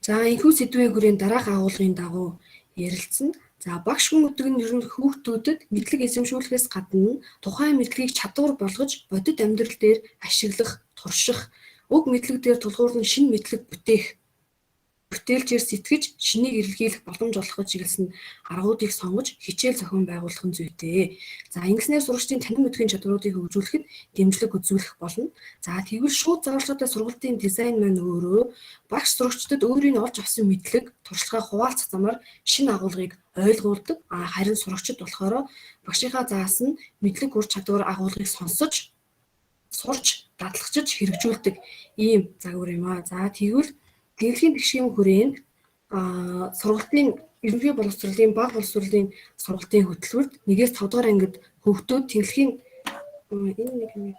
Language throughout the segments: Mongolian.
За, энэхүү сэдвийн хүрээнд дараах агуулгын дагуу ярилцсан. За, багш хүн гэдэг нь ер нь хүүхдүүдэд мэдлэг эзэмшүүлэхээс гадна тухайн мэдлэгийг чадвар болгож бодит амьдрал дээр ашиглах, турших, уг мэдлэг дээр тулгуурлан шинэ мэдлэг бүтээх, бүтээлчээр сэтгэж шинийг эрэлхийлэх боломж олгоход чиглэсэн аргуудыг сонгож хичээл зохион байгуулах нь зүйтэй. За, ингэснээр сурагчдын танин мэдэхийн чадваруудыг хөгжүүлэхэд дэмжлэг үзүүлэх болно. За, тэгвэл шууд зааварчилгаатай сургалтын дизайн маань өөрөө багш сурагчдад өөрийн олж авсан мэдлэг, туршлагаа хуваалцах замаар шинэ агуулгыг ойлгуулдаг. А харин сурагчид болохоор багшийнхаа заасан мэдлэг, ур чадвар, агуулгыг сонсож, сурч, дадлагчиж хэрэгжүүлдэг ийм загвар юм аа. За, тэгвэл тэнхлэгийн тэгшийн хүрээнд сургалтын ерөнхий боловсролын, бага боловсролын сургалтын хөтөлбөрт 1-ээс 5 дугаар ангид хүүхдүүд тэнхлэгийн энэ нэг нэг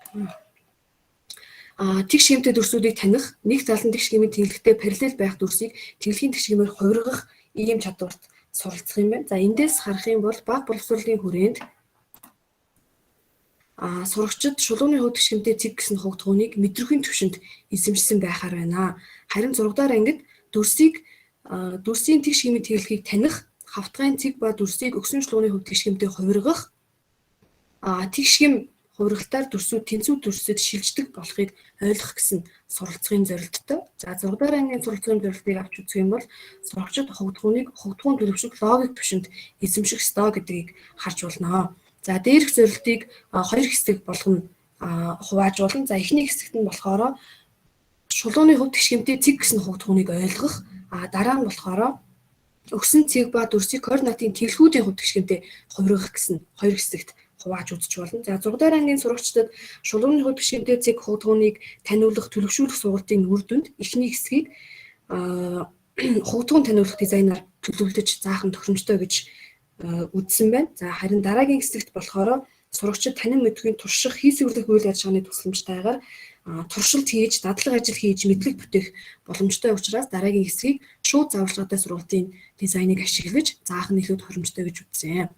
тэгш гэмтэй дүрсүүдийг таних, нэг талын тэгш гэмийн тэнхлэгтэй параллел байх дүрсийг тэнхлэгийн тэгш гэмээр хувиргах ийм чадварт суралцах юм байна. За, эндээс харах юм бол бага боловсролын хүрээнд сурагчид шулууны хувь тэгш гэмтэй цэг гэсэн хугацааныг мэдрэхүйн түвшинд эзэмшсэн байхаар байна. Харин 6 дугаар ангид дүрсийг дүрсийн тэгш гэмийн тэнхлэгийг таних, хавтгайн цэг ба дүрсийг өгсөн шулууны хувь тэгш гэмтэй хувиргах, тэгш гэм хувиргалтаар дүрсүүд тэнцүү дүрсэд шилждэг болохыг ойлгох гэсэн суралцахын зорилттой. За, 6 дугаар ангийн суралцахын зорилтыг авч үзэх юм бол сурагчид хугацааныг хугацааны төлөвшөх логик түвшинд эзэмших ёстой гэдгийг харж байна. За, дээрх зорилтыг хоёр хэсэг болгоно хувааж болно. За, эхний хэсэгт нь болохоор шулууны хувь тэгш гэмтэй цэг гэсэн хугацааныг ойлгох, а дараа нь болохоор өгсөн цэг ба дүрсийг координатын тэнхлэгүүдийн хувь тэгш гэмтэй хувиргах гэсэн хоёр хэсэгт хувааж үзэж болно. За, 6 дугаар ангийн сурагчдад шулууны хувь тэгш гэмтэй цэг хугацааныг таниулах, төлөвшүүлэх сургалтын үр дүнд эхний хэсгийг хугацаанд таниулах дизайнаар төлөвлөж заах нь тохиромжтой гэж үзсэн байна. За, харин дараагийн хэсэгт болохоор сурагчид танин мэдэхүйн турших, хийсвэрлэх үйл ажиллагааны тусламжтайгаар туршилт хийж, дадлага ажил хийж мэдлэг бүтээх боломжтой учраас дараагийн хэсгийг шууд зааварчилгаатай сургалтын дизайныг ашиглаж заах нь илүү тохиромжтой гэж үзсэн.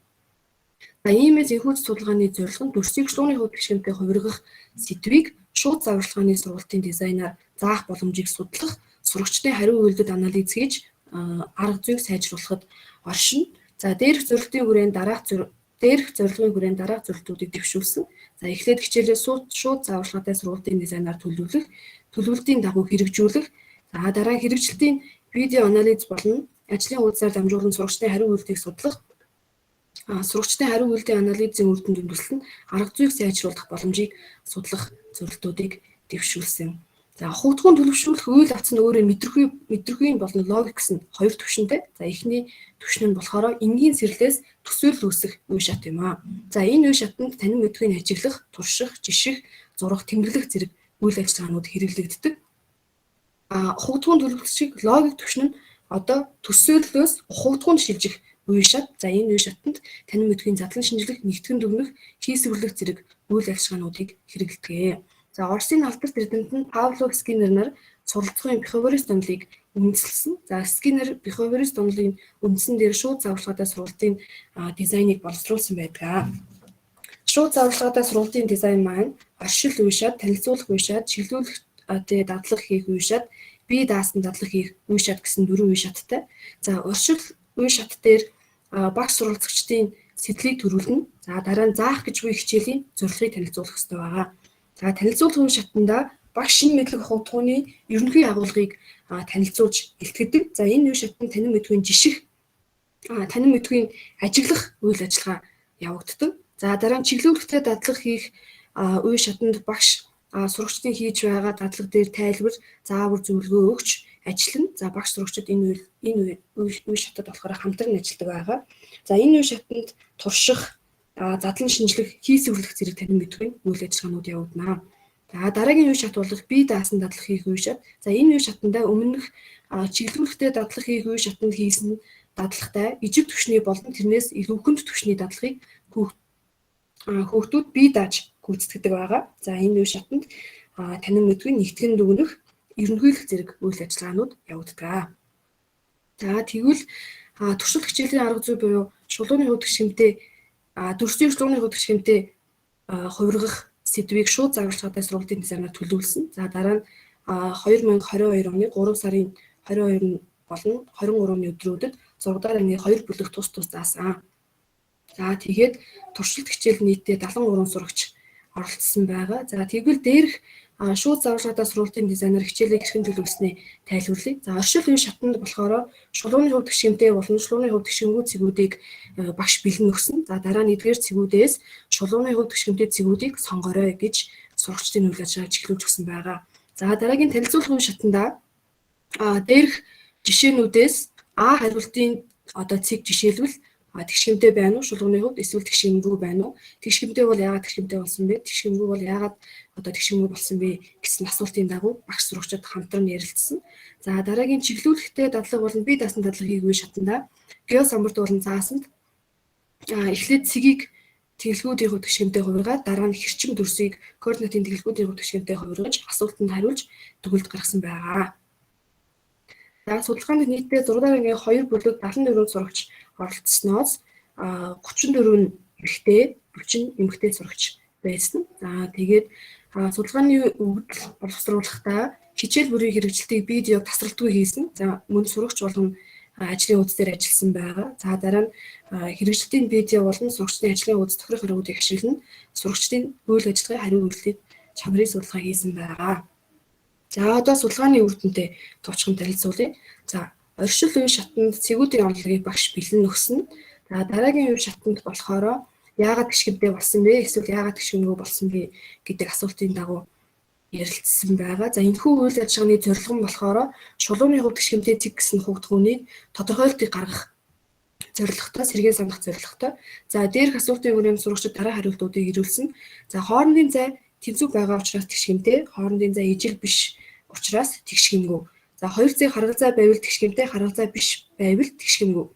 За, иймээс энэхүү судалгааны зорилго нь дүрсийг шулууны хувь тэгш гэмтэй хувиргах сэдвийг шууд зааварчилгааны сургалтын дизайнаар заах боломжийг судлах, сурагчдын хариу үйлдэл анализ хийж арга зүйг сайжруулахад оршино. За, дээрх зорилгын хүрээнд дараах зорилтуудыг дэвшүүлсэн. За, эхлээд хичээлээ шууд зааварчилгаатай сургалтын дизайнаар төлөвлөх, төлөвлөлтийн дагуу хэрэгжүүлэх, за, дараа нь хэрэгжилтийн видео анализ болон ажлын хуудасаар дамжуулан сурагчдын хариу үйлдэлийг судлах, сурагчдын хариу үйлдлийн анализын үр дүнд үндэслэн арга зүйг сайжруулах боломжийг судлах зорилтуудыг дэвшүүлсэн. За, хугацаанд төлөвшүүлэх үйл явц нь өөрөө мэдрэхүйн болон логик гэсэн хоёр түвшинтэй. За, эхний түвшин нь болохоор энгийн сэрлээс төсөөлөл үүсэх үе шат юм аа. За, энэ үе шатанд танин мэдэхүйн ажиглах, турших, жиших, зурах, тэмдэглэх зэрэг үйл ажиллагаанууд хэрэглэгддэг. Хугацаанд төлөвлөшийг логик түвшин нь одоо төсөөллөөс хугацаанд шилжих үе шат. За, энэ үе шатанд танин мэдэхүйн задлан шинжлэх, нэгтгэн дүгнэх, хийсвэрлэх зэрэг үйл ажиллагаануудыг хэрэглэдэг. За, Оросын алдарт эрдэмтэн Павлов, Скиннер нар суралцахын бихевиорист онолыг үндэслэсэн. За, Скиннер бихевиорист онолын үндсэн дээр шууд зааварчилгаатай сургалтын дизайныг боловсруулсан байдаг. Шууд зааварчилгаатай сургалтын дизайн маань оршил үе шат, танилцуулах үе шат, чиглүүлэх дадлага хийх үе шат, бие даасан дадлага хийх үе шат гэсэн дөрвөн үе шаттай. За, оршил үе шат дээр багш суралцагчдын сэтгэлийг төрүүлнэ. За, дараа нь заах гэж буй хичээлийн зорилгыг танилцуулах хэрэгтэй байгаа. За, танилцуулах үе шатанда багш шинэ мэдлэг хугацааны ерөнхий агуулгыг танилцуулж илтгэдэг. За, энэ үе шатанд танин мэдэхүйн жиших, танин мэдэхүйн ажиглах үйл ажиллагаа явагддаг. За, дараа нь чиглүүлэхтэй дадлага хийх үе шатанд багш сурагчдын хийж байгаа дадлага дээр тайлбар, заавар, зөвлөгөө өгч ажиллана. За, багш сурагчид энэ үе шатад болохоор хамтран ажилладаг байгаа. За, энэ үе шатанд турших, задлан шинжлэх, хийсвэрлэх зэрэг танин мэдэхүйн үйл ажиллагаанууд явагдана. За, дараагийн үе шат болох бие даасан дадлага хийх үе шат. За, энэ үе шатандаа өмнөх чиглүүлэхтэй дадлага хийх үе шатанд хийсэн дадлагатай ижил түвшний болон тэрнээс илүү хүнд түвшний дадлагыг хүүхдүүд бие дааж гүйцэтгэдэг байгаа. За, энэ үе шатанд танин мэдэхүйн нэгтгэн дүгнэх, ерөнхийлөх зэрэг үйл ажиллагаанууд явагддаг. За, тэгвэл туршилт хичээлийн арга зүй буюу шулууны хувь тэгш гэмтэй дүрсийн шулууны хувь тэгш гэмтэй хувиргах сэдвийг шууд зааварчилгаатай сургалтын дизайнаар төлөвлөсөн. За, дараа нь 2022 оны 3 сарын 22 болон 23-ны өдрүүдэд 6 дахь ангийн 2 бүлэг тус тус заасан. За тэгээд туршилт хичээл нийтдээ 73 сурагч оролцсон байгаа. За тэгвэл дээрх шууд зааварчилгаатай сургуулийн дизайнер хичээлийг хэрхэн төлөвлөснийг тайлбарлая. За оршил үе шатанд болохоор шулууны хувьд тэгшимтэй болон шулууны хувьд тэгшимгүй цэгүүдийг багш бэлэн өгсөн. За дараа нь эдгээр цэгүүдээс шулууны хувьд тэгшимтэй цэгүүдийг сонгоорой гэж сурагчдын үйл ажиллагааг чиглүүлж өгсөн байгаа. За дараагийн танилцуулах үе шатанда дээрх жишээнүүдээс А хариултын одоо цэг жишээлбэл тэгшгэмтэй байна уу шулууны хувьд эсвэл тэгшгэмгүй байна уу? Тэгшгэмтэй бол яагаад тэгшгэмтэй болсон бэ? Тэгшгэмгүй бол яагаад одоо тэгшгэмгүй болсон бэ гэсэн асуултын дагуу багш сурагчид хамтран ярилцсан. За дараагийн чиглүүлэхдээ дадлага болон бие даасан дадлага хийгээгүй шатанда геосамбарт болон заасанд эхлээд цэгийг тэглэгүүдийн хувьд тэгшгэмтэй хувиргаад дараа нь хэрчим дүрсийг координатын тэглэгүүдийн хувьд тэгшгэмтэй хувиргаж асуултанд хариулж дүгнэлт гаргасан байгаа. За судалгаанд нийтдээ 6 дахь ангийн 2 бүлэг 74 сурагч оролцсоноос 34 нь эрэгтэй, 40 нь эмэгтэй сурагч байсан. За тэгээд судалгааны өгөгдөл боловсруулахдаа хичээл бүрийн хэрэгжилтийг видеог тасралтгүй хийсэн. За мөн сурагч болгон ажлын хуудас дээр ажилласан байгаа. За дараа нь хэрэгжилтийн видео болон сурагчдын ажлын хуудас тохирох аргуудыг ашиглан сурагчдын үйл ажиллагааг хариу үйлдэлийг чанарын судалгаа хийсэн байгаа. За одоо судалгааны үр дүнтэй товчхон танилцуулъя. За оршил үе шатанд цэгүүдийн онцлогийг багш бэлэн өгсөн. За дараагийн үе шатанд болохоор яагаад тэгшгэмтэй болсон бэ? Эсвэл яагаад тэгшгэмгүй болсон бэ гэдэг асуултын дагуу ярилцсан байгаа. За энэхүү үйл ажиллагааны зорилго нь болохоор шулууны хувьд тэгшгэмтэй цэг гэсэн хугацааныг тодорхойлтыг гаргах зорилготой, сэргээн санах зорилготой. За дээрх асуултын хүрээнд сурагчид дараа хариултуудыг ирүүлсэн. За хоорондын зай тэнцүү байгаа учраас тэгшгэмтэй, хоорондын зай ижил биш учраас тэгшгэмгүй. За хоёр зай харгалзаа байвал тэгшгэмтэй, харгалзаа биш байвал тэгшгэмгүй.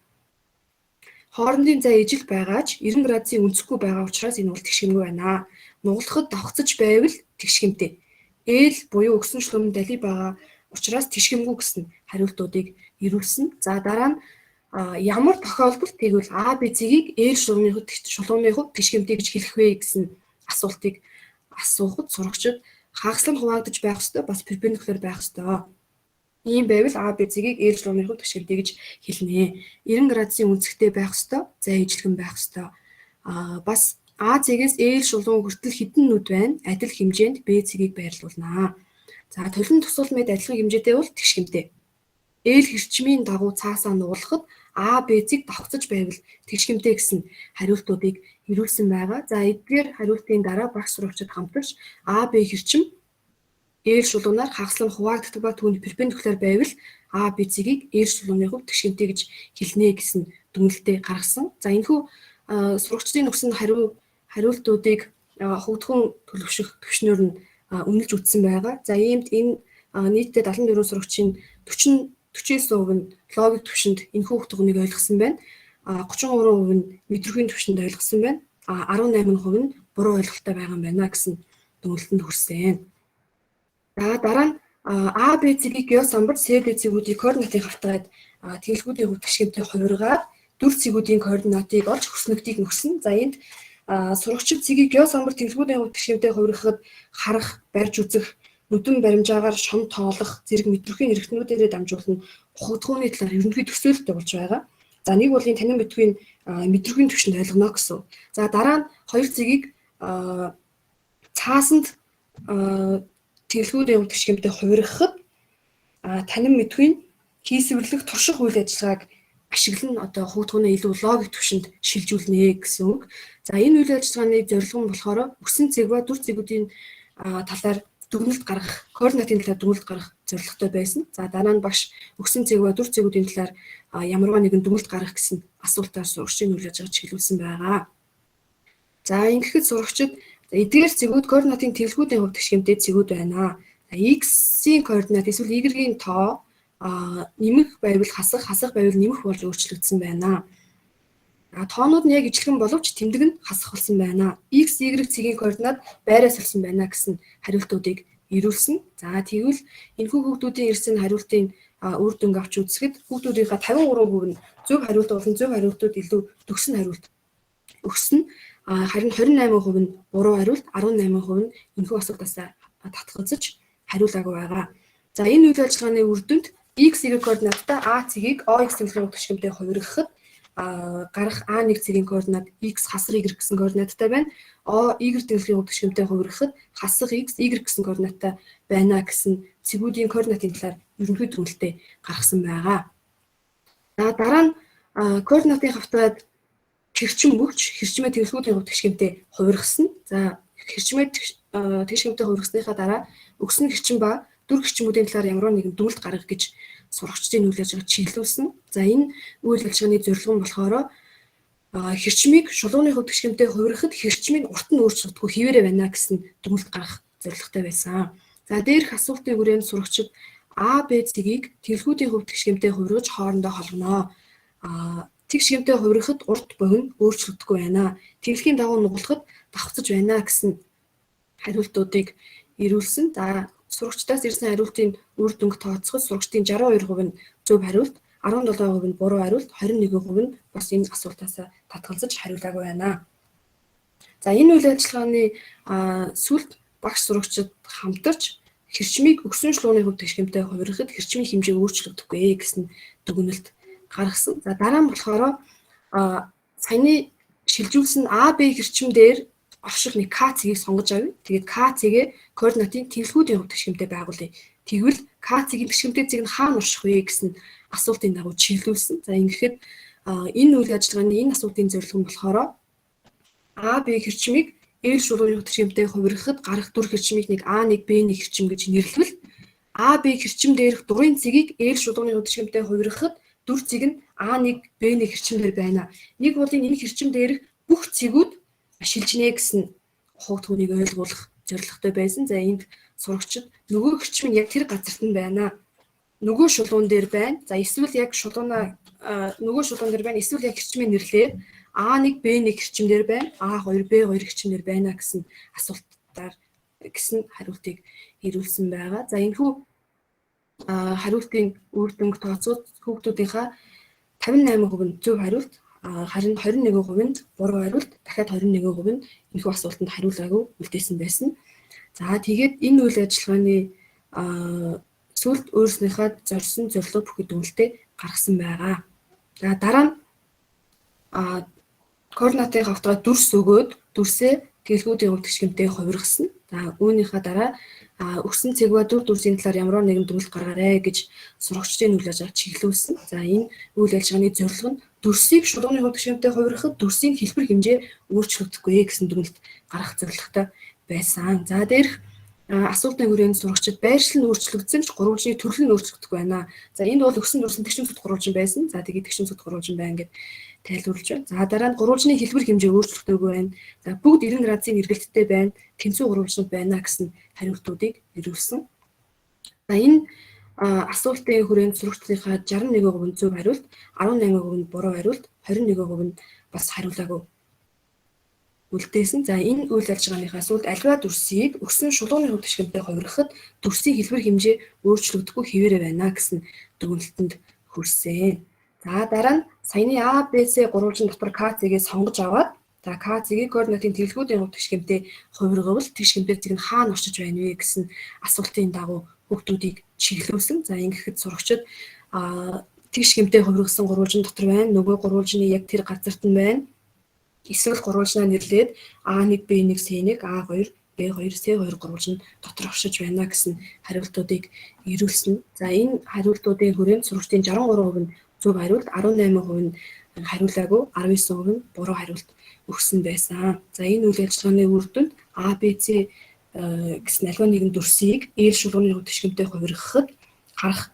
Хоорондын зай ижил байгаа ч 90 градусын өнцөггүй байгаа учраас энэ бол тэгшгэмгүй байна. Нугалахад давхцаж байвал тэгшгэмтэй. Ээл буюу өгсөн шулуун дали байгаа учраас тэгшгэмгүй гэсэн хариултуудыг ирүүлсэн. За дараа нь ямар тохиолдолд тэгвэл А, Б цэгийг ээл шулууны хувьд тэгшгэмтэй гэж хэлэх вэ гэсэн асуултыг асуухад сурагчид хагаслан хуваагдаж байх ёстой, бас перпендикуляр байх ёстой. Ийм байвал А, Б цэгийг ээл шулууны хувьд тэгшгэмтэй гэж хэлнэ. 90 градусын өнцөгтэй байх ёстой, зай ижилхэн байх ёстой. Бас А цэгээс ээл шулуун хүртэл хэдэн нүд байна? Адил хэмжээнд Б цэгийг байрлуулнаа. За толин тусал мэд адилхан хэмжээтэй бол тэгшгэмтэй. Ээл хэрчмийн дагуу цаасаа нугалахад А, Б цэг давхцаж байвал тэгшгэмтэй гэсэн хариултуудыг ирүүлсэн байгаа. За эдгээр хариултын дараа багш сурагчид хамтарч А, Б хэрчим ээл шулуунаар хагаслан хуваагддаг ба түүнд перпендикуляр байвал А, Б цэгийг ээл шулууны хувьд тэгшгэмтэй гэж хэлнэ гэсэн дүгнэлтээ гаргасан. За энэхүү сурагчдын өгсөн хариултуудыг хөгдхөн төлөвшөх төвшнөр нь үнэлж үзсэн байгаа. За иймд энэ нийтдээ 74 сурагчийн 40 49% нь логик төвшөнд энэхүү утгыг ойлгосон байна. 33% нь мэдрэмжийн төвшөнд ойлгосон байна. 18% нь буруу ойлголттой байгаа юм байна гэсэн дүгнэлтэнд хүрсэн. За дараа нь А, Б цэгийг геосамбар, С, Д цэгүүдийг координатын хавтгайд тэнхлэгүүдийн хувьд тэгшгэмтэй хувиргаад дүр цэгүүдийн координатыг олж хөснөгдийг нөхсөн. За энд сурагчид цэгийг геосамбар тэнхлэгүүдийн хувьд тэгшгэмтэй хувиргахад харах, барьж үзэх, нүдэн баримжаагаар шон тоолох зэрэг мэдрэмхийн эрхтнүүдээрээ дамжуулан ухагдахууны талаар ерөнхий төсөөлөлттэй болж байгаа. За нэг бол энэ танин битгүйн мэдрэмхийн түвшинд ойлгоно гэсэн. За дараа нь хоёр цэгийг цаасанд тэнхлэгүүдийн хувьд тэгшгэмтэй хувиргахад танин мэдхүйн хийсвэрлэх турших үйл ажиллагааг ашиглан одоо хөгдөхөний илүү логик түвшинд шилжүүлнэ гэсэн үг. За энэ үйл ажиллагааны зорилго нь болохоор өсөн цэг ба дүр цэгүүдийн талаар дүгнэлт гаргах, координатын талаар дүгнэлт гаргах зорилготой байсан. За дараа нь багш өгсөн цэг ба дүр цэгүүдийн талаар ямарваа нэгэн дүгнэлт гаргах гэсэн асуултаар сурагчийн үйл ажиллагаа чиглүүлсэн байгаа. За ингэхэд сурагчид эдгээр цэгүүд координатын тэнхлэгүүдийн хувьд тэгшгэмтэй цэгүүд байна. X-ийн координат эсвэл Y-ийн тоо нэмэх байвал хасах, хасах байвал нэмэх болж өөрчлөгдсөн байна. Тоонууд нь яг ижилхэн боловч тэмдэг нь хасах болсон байна. X, Y цэгийн координат байраа сольсон байна гэсэн хариултуудыг ирүүлсэн. За тэгвэл энэхүү хүүхдүүдийн ирсэн хариултын үр дүнг авч үзэхэд хүүхдүүдийнхаа 53% нь зөв хариулт болон зөв хариултууд илүү төгсөн хариулт өгсөн. Харин 28% нь буруу хариулт, 18% нь энэхүү асуултаас татгалзаж хариулаагүй байгаа. За энэ үйл ажиллагааны үр дүнд X, Y координаттай A цэгийг OX тэнхлэгийн тэгшгэмтэй хувиргахад гарах A1 цэгийн координат X хасах Y гэсэн координаттай байна. O Y тэнхлэгийн тэгшгэмтэй хувиргахад хасах X Y гэсэн координаттай байна гэсэн цэгүүдийн координатын талаар ерөнхий дүгнэлтээ гаргасан байгаа. За, дараа нь координатын хавтгайд хэрчим өгч хэрчмээ тэнхлэгүүдийн хувь тэгшгэмтэй хувиргасан. За, хэрчмээ тэгшгэмтэй хувиргасныхаа дараа өгсөн хэрчим ба дүр хэрчмүүдийн талаар ямар нэгэн дүгнэлт гаргах гэж сурагчдын үйл ажиллагааг чиглүүлсэн. За, энэ үйл ажиллагааны зорилго нь болохоор хэрчмийг шулууны хувь тэгшгэмтэй хувиргахад хэрчмийн урт нь өөрчлөгдөхгүй хэвээрээ байна гэсэн дүгнэлт гаргах зорилготой байсан. За, дээрх асуултын хүрээнд сурагчид А, Б цэгийг тэнхлэгүүдийн хувь тэгшгэмтэй хувиргаж хоорондоо холбоно. Тэгш гэмтэй хувиргахад урт богино өөрчлөгдөхгүй байна. Тэнхлэгийн дагуу нугалахад давхцаж байна гэсэн хариултуудыг ирүүлсэн. За, сурагчдаас ирсэн хариултын үр дүнг тооцоход сурагчдын 62% нь зөв хариулт, 17% нь буруу хариулт, 21% нь бас энэ асуултаас татгалзаж хариулаагүй байна. За, энэ үйл ажиллагааны сүүлд багш сурагчид хамтарч хэрчмийг өгсөн шулууны хувь тэгшгэмтэй хувиргахад хэрчмийн хэмжээ өөрчлөгдөхгүй гэсэн дүгнэлт гаргасан. За, дараа нь болохоор саяны шилжүүлсэн А Б хэрчим дээр орших нэг К цэгийг сонгож авъя. Тэгээд К цэгээ координатын тэнхлэгүүдийн хувь тэгшгэмтэй байгуулъя. Тэгвэл К цэгийн тэгшгэмтэй цэг нь хаана орших вэ гэсэн асуултын дагуу чиглүүлсэн. За, ингэхэд энэ үйл ажиллагааны энэ асуултын зорилго нь болохоор А Б хэрчмийг L шулууны тэгшгэмтэй хувиргахад гарах дүр хэрчмийг нэг А1 Б1 хэрчим гэж нэрлэвэл А Б хэрчим дээрх дурын цэгийг L шулууны тэгшгэмтэй хувиргахад дүр цэг нь А1 Б1 хэрчим дээр байна. Нэг болын энэ хэрчим дээрх бүх цэгүүд шилжинэ гэсэн хугацааг ойлгуулах зорилготой байсан. За, энд сурагчид нөгөө хэрчим нь яг тэр газарт нь байна. Нөгөө шулуун дээр байна. За, эсвэл яг шулуунаа нөгөө шулуун дээр байна. Эсвэл яг хэрчмээ нэрлээ. А1 Б1 хэрчим дээр байна. А2 Б2 хэрчим дээр байна гэсэн асуултаар гэсэн хариултыг ирүүлсэн байгаа. За, энэхүү хариултын үр дүнг тооцоод хүүхдүүдийнхаа 58% нь зөв хариулт, харин 21% нь буруу хариулт, дахиад 21% нь энэхүү асуултанд хариулаагүй үлдээсэн байсан. За, тэгээд энэ үйл ажиллагааны сүүлд өөрснийхөө зорьсон зорилго бүхий дүгнэлтээ гаргасан байгаа. За, дараа нь координатын хавтгай дүрс өгөөд дүрсээ тэнхлэгүүдийн хувь тэгшгэмтэй хувиргасан. За, үүнийхээ дараа өгсөн цэг ба дүр дүрсийн талаар ямар нэгэн дүгнэлт гаргаарай гэж сурагчдын үйл ажиллагааг чиглүүлсэн. За, энэ үйл ажиллагааны зорилго нь дүрсийг шулууны хувь тэгшгэмтэй хувиргахад дүрсийн хэлбэр хэмжээ өөрчлөгдөхгүй гэсэн дүгнэлт гаргах зорилготой байсан. За, дээрх асуултын хүрээнд сурагчид байршил нь өөрчлөгдсөн ч гурвалжны төрөл нь өөрчлөгдөхгүй байна. За, энд бол өгсөн дүрс нь тэгшин зүт гурвалжин байсан. За, тэгээд тэгшин зүт гурвалжин байна гэд тайлбарлаж байна. За, дараа нь гурвалжны хэлбэр хэмжээ өөрчлөгдөөгүй байна. За, бүгд 90 градусын эргэлттэй байна. Тэнцүү гурвалжнууд байна гэсэн хариултуудыг ирүүлсэн. За, энэ асуултын хүрээнд сурагчдынхаа 61% нь зөв хариулт, 18% нь буруу хариулт, 21% нь бас хариулаагүй үлдээсэн. За, энэ үйл ажиллагааныхаа сүүлд альва дүрсийг өгсөн шулууны хувь тэгшгэмтэй хувиргахад дүрсийн хэлбэр хэмжээ өөрчлөгдөхгүй хэвээрээ байна гэсэн дүгнэлтэнд хүрсэн. За, дараа нь саяны А, Б, С гурвалжин дотор К цэгээ сонгож аваад, за, К цэгийг координатын тэнхлэгүүдийн хувь тэгшгэмтэй хувиргавал тэгшгэмтэй цэг нь хаана оршиж байна вэ гэсэн асуултын дагуу хүүхдүүдийг чиглүүлсэн. За, ингэхэд сурагчид тэгш гэмтэй хувиргасан гурвалжин дотор байна. Нөгөө гурвалжны яг тэр газарт нь байна. Эсвэл гурвалжнаа нэрлээд А1, Б1, С1, А2, Б2, С2 гурвалжин дотор оршиж байна гэсэн хариултуудыг ирүүлсэн. За, энэ хариултуудын хүрээнд сурагчдын 63% нь зөв хариулт, 18% нь хариулаагүй, 19% нь буруу хариулт өгсөн байсан. За, энэ үйл ажиллагааны үр дүнд А, Б, С гэсэн аливаа нэгэн дүрсийг L шулууны тэгшгэмтэй хувиргахад харах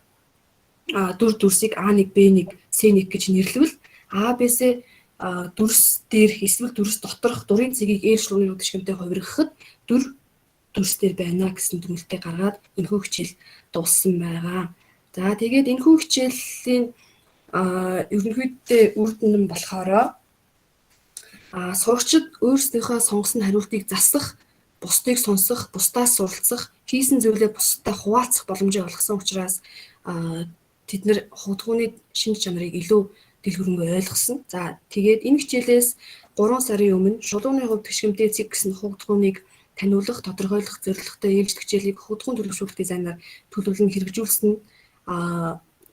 дүр дүрсийг А1, Б1, С1 гэж нэрлэвэл А, Б, С дүрс дээрх эсвэл дүрс доторх дурын цэгийг L шулууны тэгшгэмтэй хувиргахад дүр дүрс дээр байна гэсэн дүгнэлтээ гаргаад энэхүү хичээл дууссан байгаа. За, тэгээд энэхүү хичээлийн ерөнхийдөө үр дүн нь болохоор сурагчид өөрсдийнхөө сонгосон хариултыг засах, бусдыг сонсох, бусдаас суралцах, хийсэн зүйлээ бусдад хуваалцах боломжийг олгосон учраас тэд нар худгууны шинж чанарыг илүү дэлгэрэнгүй ойлгосон. За, тэгээд энэ хичээлээс 3 сарын өмнө шулууны хувь тэгшгэмтэй цэг гэсэн хугацааныг таниулах, тодорхойлох зорилготой ээлжит хичээлийг худгуун төлөвшүүлэх дизайнаар төлөвлөн хэрэгжүүлсэн.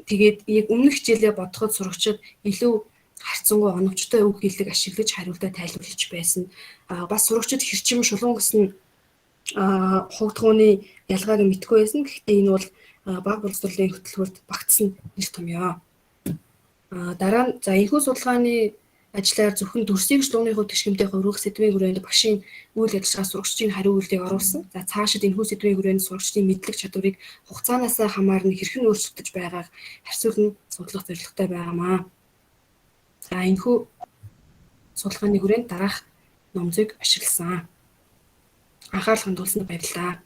Тэгээд яг өмнөх хичээлээ бодоход сурагчид илүү харьцангуй оновчтой үг хэллэг ашиглаж хариултаа тайлбарлаж байсан. Бас сурагчид хэрчим, шулуун гэсэн хугдахууны ялгааг мэдэхгүй байсан. Гэхдээ энэ бол бага боловсролын хөтөлбөрт багтсан нэр томьёо. Дараа нь за энэхүү судалгааны ажлаар зөвхөн дүрсийг шулууны хувьд тэгшгэмтэй хувиргах сэдвийн хүрээнд багшийн үйл ажиллагаа, сурагчдын хариу үйлдэлийг оруулсан. За, цаашид энэхүү сэдвийн хүрээнд сурагчдын мэдлэг чадварыг хугацаанаасаа хамааран хэрхэн өөрчлөгдөж байгааг харьцуулан судлах зорилготой байгаа юм аа. За, энэхүү судалгааны хүрээнд дараах ном зүйг ашигласан. Анхаарал хандуулсанд баярлалаа.